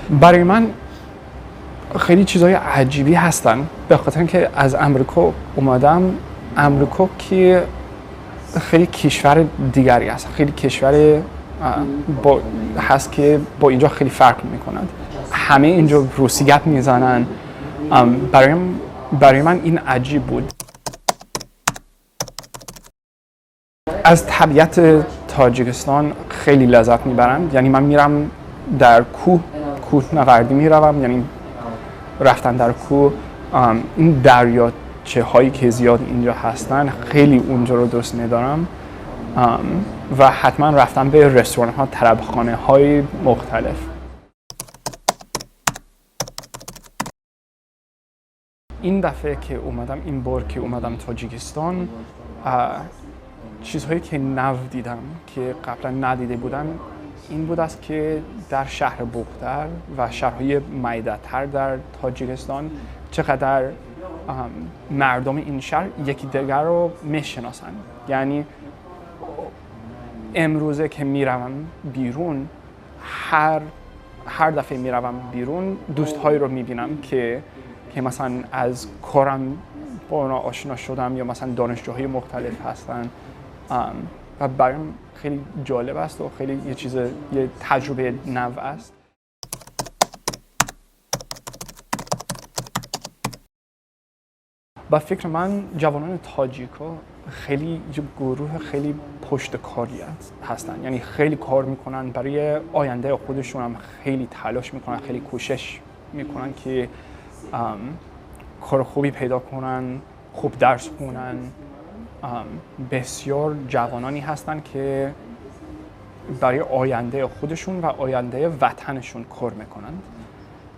برای من خیلی چیزهای عجیبی هستن، به خاطر اینکه از امریکا اومدم. امریکا که خیلی کشور دیگری است، خیلی کشور با هست که با اینجا خیلی فرق میکند. همه اینجا روسی گپ میزنن. برای من این عجیب بود. از طبیعت تاجیکستان خیلی لذت میبرم. یعنی من میرم در کوه، کوه نوردی میروم، یعنی رفتن در کوه، این دریاچه هایی که زیاد اینجا هستن خیلی اونجا رو دوست ندارم و حتما رفتن به رستوران ها، طربخانه های مختلف. این دفعه که اومدم، این بار که اومدم تاجیکستان، چیزهایی که نو دیدم که قبلا ندیده بودم این بود است که در شهر بختر و شهرهای میده‌تر در تاجیکستان چقدر مردم این شهر یکی دیگر رو میشناسن. یعنی امروزه که میروم بیرون، هر دفعه میروم بیرون دوستهایی رو میبینم که مثلا از کارم با اونا آشنا شدم یا مثلا دانشجوهای مختلف هستن و برایم خیلی جالب است و خیلی یه چیز، یه تجربه نو است. با فکر من جوانان تاجیکا خیلی یه گروه خیلی پشتکاری هستن، یعنی خیلی کار میکنن برای آینده خودشون، هم خیلی تلاش میکنن، خیلی کوشش میکنن که کار خوبی پیدا کنن، خوب درس خونن. بسیار جوانانی هستن که برای آینده خودشون و آینده وطنشون کار میکنن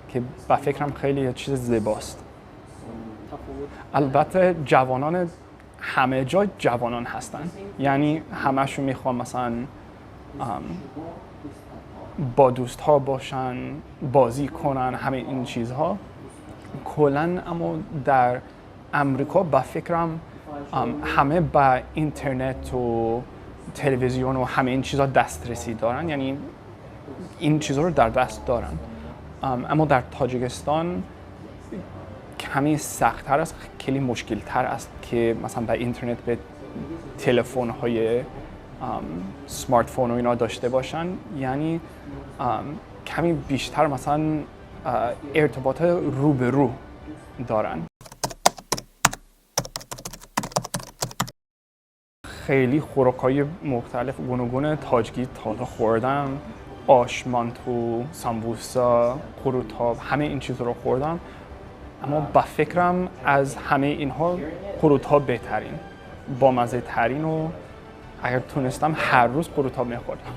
که به فکرم خیلی چیز زیباست. البته جوانان همه جای جوانان هستن، یعنی همشون میخوان مثلا با دوستها باشن، بازی کنن، همه این چیزها کلا. اما در امریکا به فکرم همه به اینترنت و تلویزیون و همه این چیزها دسترسی دارن، یعنی این چیزها رو در دست دارن. اما در تاجیکستان کمی سخت‌تر است، خیلی مشکل‌تر است که مثلا به اینترنت، به تلفن‌های smartphone و اینا داشته باشن. یعنی کمی بیشتر مثلا ارتباط رو به رو دارن. خیلی خوراک‌های مختلف گوناگون تاجیکی تا خوردم، آش، مانتو، سامبوسا، قروتاب، همه این چیزا رو خوردم. اما با فکرم از همه اینها قروتاب بهترین، با مزه ترین و اگر تونستم هر روز قروتاب میخوردم.